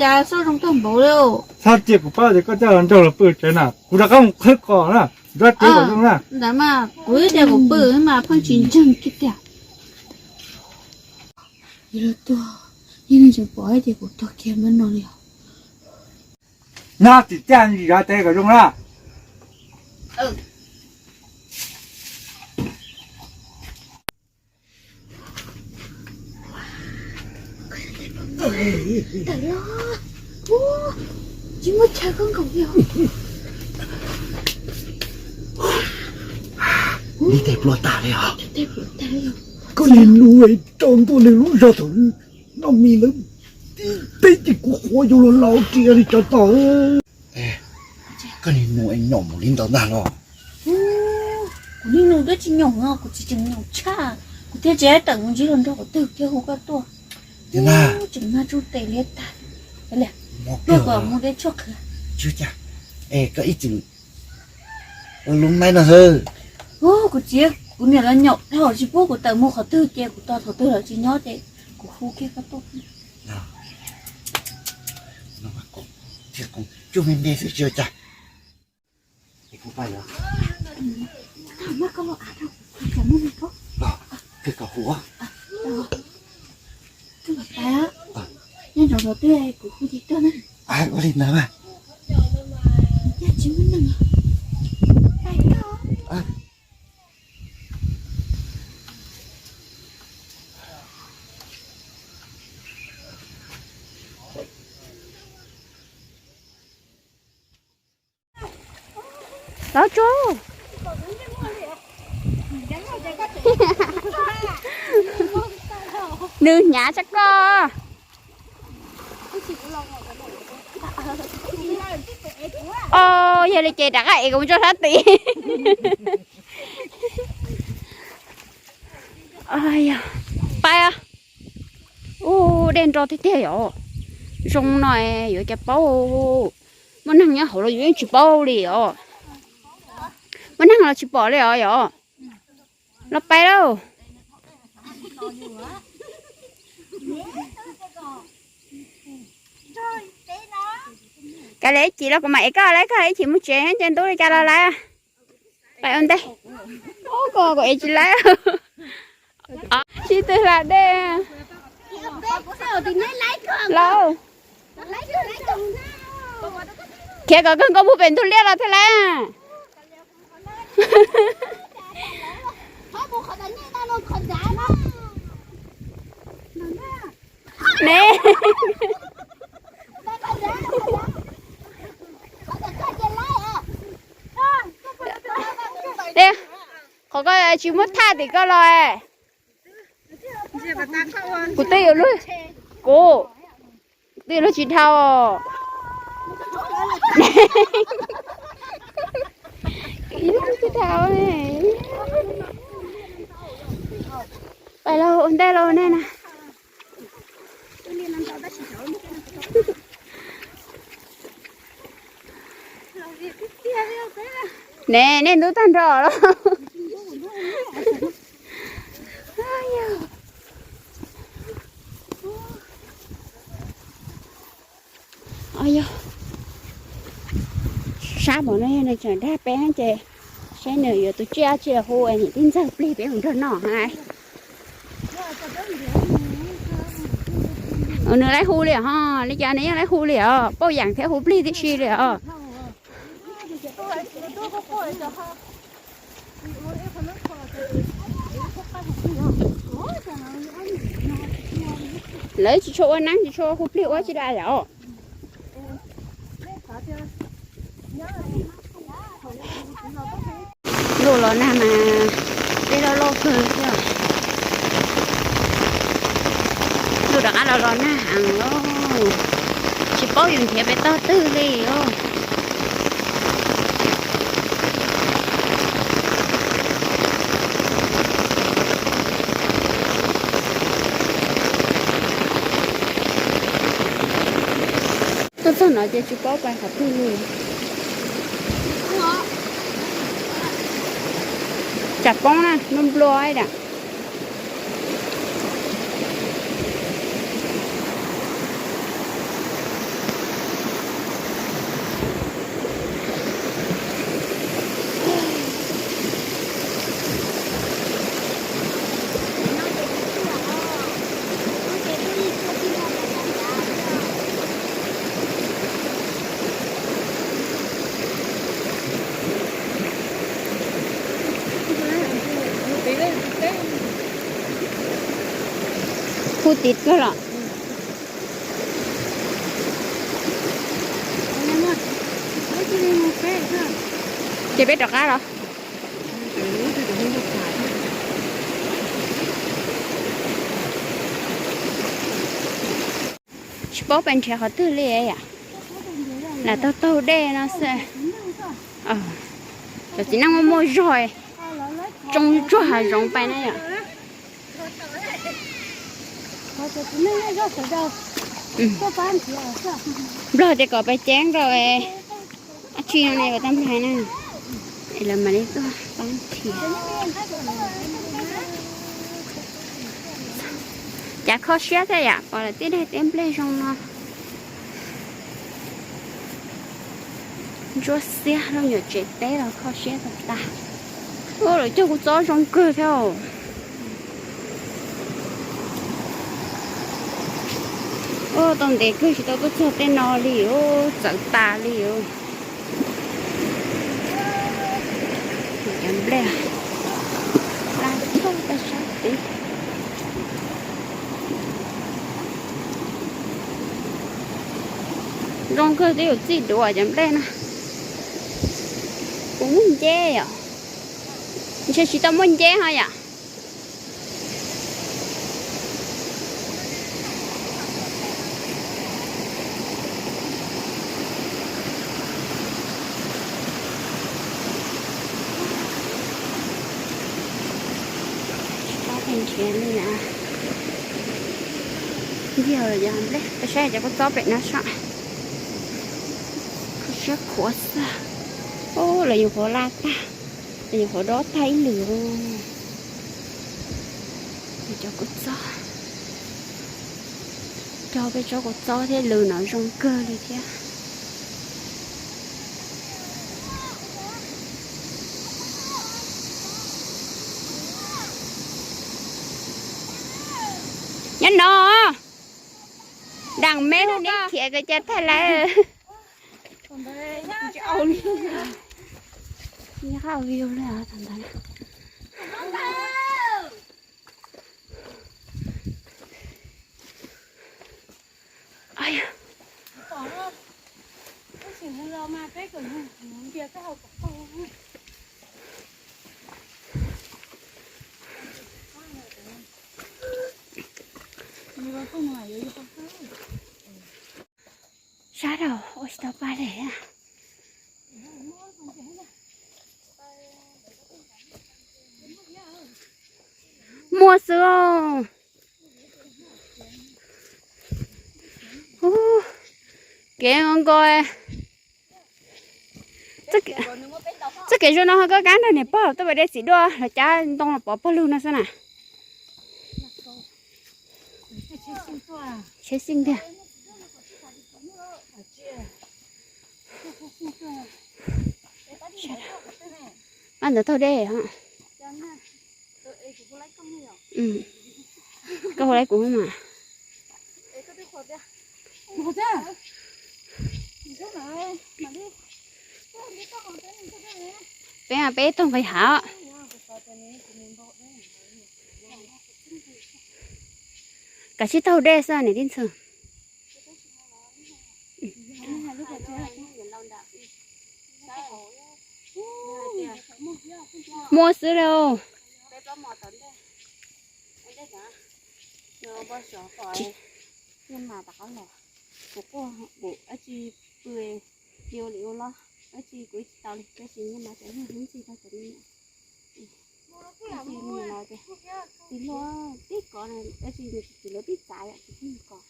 cas xauj zoo kawg npaum li. Txhob cia kuv paub tias koj coj nraug los pw tsev na, kuv rov qab mus qhwv qos na, nrog tsev kom zoo na. Ntawd mas kuv ib tias kuv pw mas pheej tsis ntseeg kiag tiag. Los tuag, yeej tseem pom ces kuv tuag kiag npab no li os. Nyob tim tiaj ntsis zov tes kom zoo na. Tawm los, tsis muaj chaw koj nkaum li os. Neb tes plua tas li os. Koj niag nus es rau ntua nws lub zog thaum noj mis ntawd, tib teb ces kuv qhuav yuav luag laus ria li cov tod. Koj niag nus es nyaum mus li ntawd ntag los? Kuv niag nus twb tsis nyaum no, kuv tsis tseem nyaum tshaj, kuv thiaj tseem tawm mus ntsib los nrog kuv twg thiab hu koj tuaj. Tseem mag tsuj tes liab tag. Pluag kom mus deb tshuaj qhwv. Koj ib txwm lub maib no xwb. Kuv txiv kuv niam los nyaum dhau tsis pub kuv tawm mus qhov twg ces kuv tos thaum twg los tsis nyob ces kuv hu kiag koj tuaj. Thiaj coj me me xwb tsis ua cas. Koj hu. Nyob nraud tod twb kuv hu ces tuaj na. Ua li ntawd mas. Yog tsis muaj neeg. Los tso. Nws hnyav tsa koj. Os, yog li ces rov qab ev kuv mus tso sab tid. Pais. Ub, dej nro tiag tiag yom. Zoo no yuav cas paub. Muaj neeg nyob hauv los yus yeej tsis paub li os. Muaj neeg los tsis pom li os yom. Los pais lauj. Kav liam ib chim los kuv mam ev koj lawm, koj ib chim mus tsev nce ntub li cas los lawm. Pais ua ntej. Ub, koj kuv ev tsis lawm. Sib tw hla dej. Lauj, khiav kom kawg nkaus mus pem ntug liaj los thiaj lawm. Ne. Qhov ko tsis muab thaj tim ko los. Kuv twb yuav luag, kuv twb yuav luag tsis dhau. Tsis dhau. Pais lauj, ua ntej lauj nej na. Ne, nej ntub tag nrho los. Sab npaum no yog nws tseem dag peb ces saib nws yuav tus tsiaj tsi hu niam tij ntxawg plig peb mus nrog noj hais. Nws laib hu li ho, li cas nws yeej laib hu li os, pauj yam thiab hu plig tib si li os. Lawv tsis tshua ua neeb tsis tshua hu plig ua tsi dab yom. Luj los nag mas dej loj loj kawg thiab. Luj rov qab los los nag heev lauj, tsis paub yus nrhiav pem tog twg li os. Tuaj txog no ces tsis paub pais qhov twg li. Tsam poob na, nplua nplua ib dam. Hu tid kawg los. Ces peb rov qab los. Tsis paub pes nrhiav qhov twg li yam. Lam taug taug dej no xwb. Cov txiv neej muaj muaj zog, tsoo tsuag hav zoov pais na yom. Nplog tias kom pais ceeb rau dab tsi no ne, kom tau nplog na, es lawv mam li tuaj pab nrhiav. Cas kho siab thiab yam, pom lawv tib daim teb nplej zoo no. Ntsuab xiab, lub nyuam tsev teb los kho siab tas tas. Ua lawv cog kuv txob zoo kawg thiab. Ua tau ntev kawg tsis tau tuaj txog tej no li, txawv tas li. Cov nplej, la thoj tag sab tid. Zoo kawg twb yuav txij duav cov nplej na. Kuv muaj nceb yom. Ntshe tsis tau muaj nceb ho yom. Tsis paub pes nrhiav li na. Yog yog nplej, peb saib cov kua txob pem no saib. Kho siab khuav xwb. Lawv nyuam qhuav la tag, lawv nyuam qhuav dob tag ib lwm. Cov kua txob, cog peb tsob kua txob thiab lws no zoo kawg li thiab. Nyob no, dam me lub neb khiav koj cas tag lawm. Sab rau ua tsis tau pa li. Muaj xwb. Kev nkaus. Txoj kev zoo no ho koj kab nrog niam pog tuaj pem dej txiv duaj los cab ntoo los pov pog lug no xwb na. Tsheb xij tiag. Pab ntawd taug dej. Koj hu laiv kuv mas. Peb mas peb taug nqis hav. Kav tsij taug dej xwb niam tij ntxhw. Muaj xwb lauj. Kuv quaj ua dab tsi pw li ua li los dab tsi kuv tsis tau li, tab sis nyiaj mas cov nyiaj ntxhi tau cov nyiaj. Tab sis nws los tias tsis luag tib kov, tab sis nws tsis luag tib txav yom, tsis txav kov.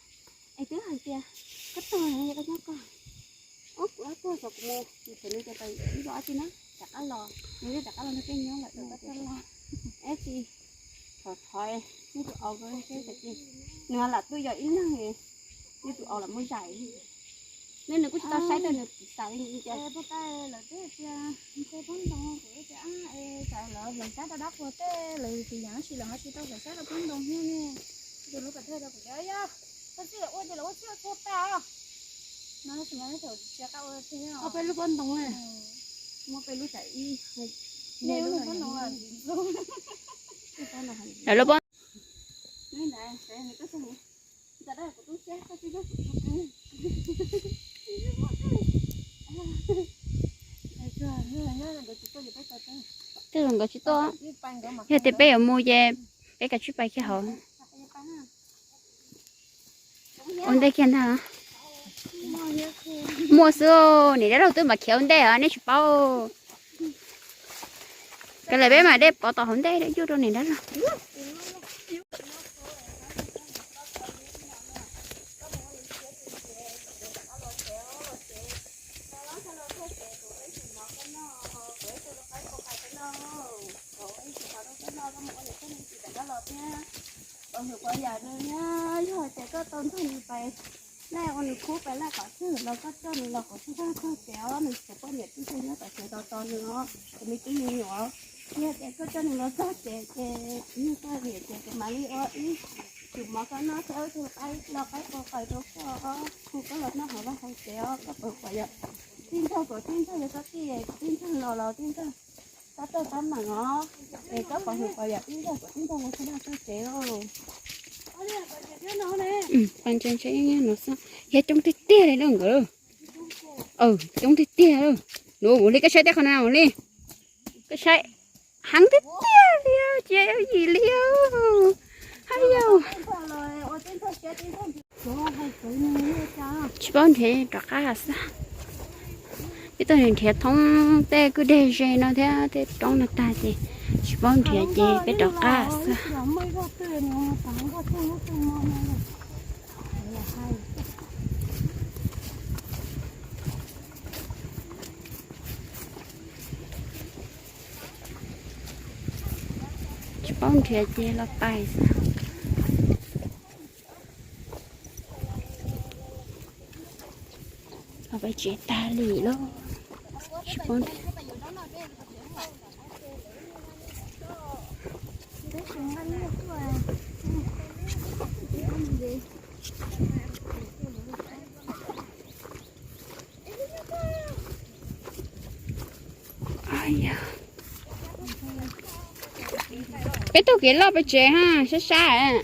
Es twb hais tias koj tuag los koj nyob koj. Ub, kuv tuag xyov kuv mus, nws txhais nws tias tau ib zaug dab tsi na, rov qab los, nws yeej rov qab los nrog peb nyob lawm, koj tuag los. Dab tsi thov thov neb tus au, nws lam tuaj yog ib leeg, neb tus au lam muab zais. Neb nws kuj tsis tau saib tau nws xav li cas. Pog tais lawv twb tias ntshe pob ntoo, kuv tias xav lawv hlawv sab rau dab qhuas tej, lawv tsis yam dab tsi lawv ho tsis tau hlawv sab rau pob ntoo thiab ne. Tus lub pas thawj rau kuv tias yog koj txij lawv ua ces lawv ua txhij ua txhua tas os. No tab sis mas neb thaum tsis qab ua thiab. Peb lub pob ntoo, muab peb lub tas ib, nej lub pob ntoo. Lawv lub pob Tej zaum nkawd tsis tuaj. Yog tias peb yuav mus ces peb kav tsij pais kiag hauv. Ua ntej kiag ntag. Muaj xwb, niam dab laug twb mam khiav ua ntej os, nej tsis paub. Kav liam peb mam dej pov tom hauv ntej yuj rau niam dab laug. Pov hwm pov yam nws thiab, yog hais tias koj tau nrog nws pais laj ua nws khub pais laj kom xwb los koj coj nws los kom txog txog tsev os, nws cov poj niam tib tug nyob tom tsev tos tos nws os, kuv me tub me nyuam. Yog tias koj coj nws los txog tsev ces yog koj niam ces kuv mam li ua ib tsum mov koj noj thiab ua ib tug qaib los qaib qua qaws rau koj, hu koj los noj hauv vaj hauv tsev os, koj pov hwm pov yam. Tij Ntxawg kom Tij Ntxawg yog koj tij, Tij Ntxawg los los Tij Ntxawg tab tawg tab meem os, es koj pov hwm pov yam Tij Ntxawg kom Tij Ntxawg los txog vaj txog tsev lauj. Yog coob tiag tiag li lauj nkawd. Coob tiag tiag lauj. Nws ua li koj saib tej qhov na ua li. Koj saib heev tiag tiag li, tsis yog yim li. Haj yauj. Tsis paub nrhiav rov qab xwb. Peb tuaj nrhiav thoob tej kwj deg ze no thiab tej roob no tag ces tsis paub nrhiav ces peb rov qab xwb. Tsis paub nrhiav ces los pais xwb. Los pais tsev tag li lauj. Tsis paub nrhiav. Peb taug kev loj pem tsev ha, sab sab.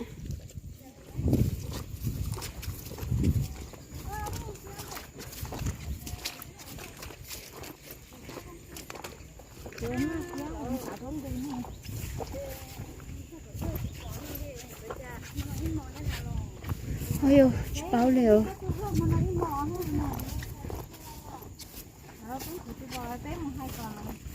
Tsis paub li os. Peb mus hais kom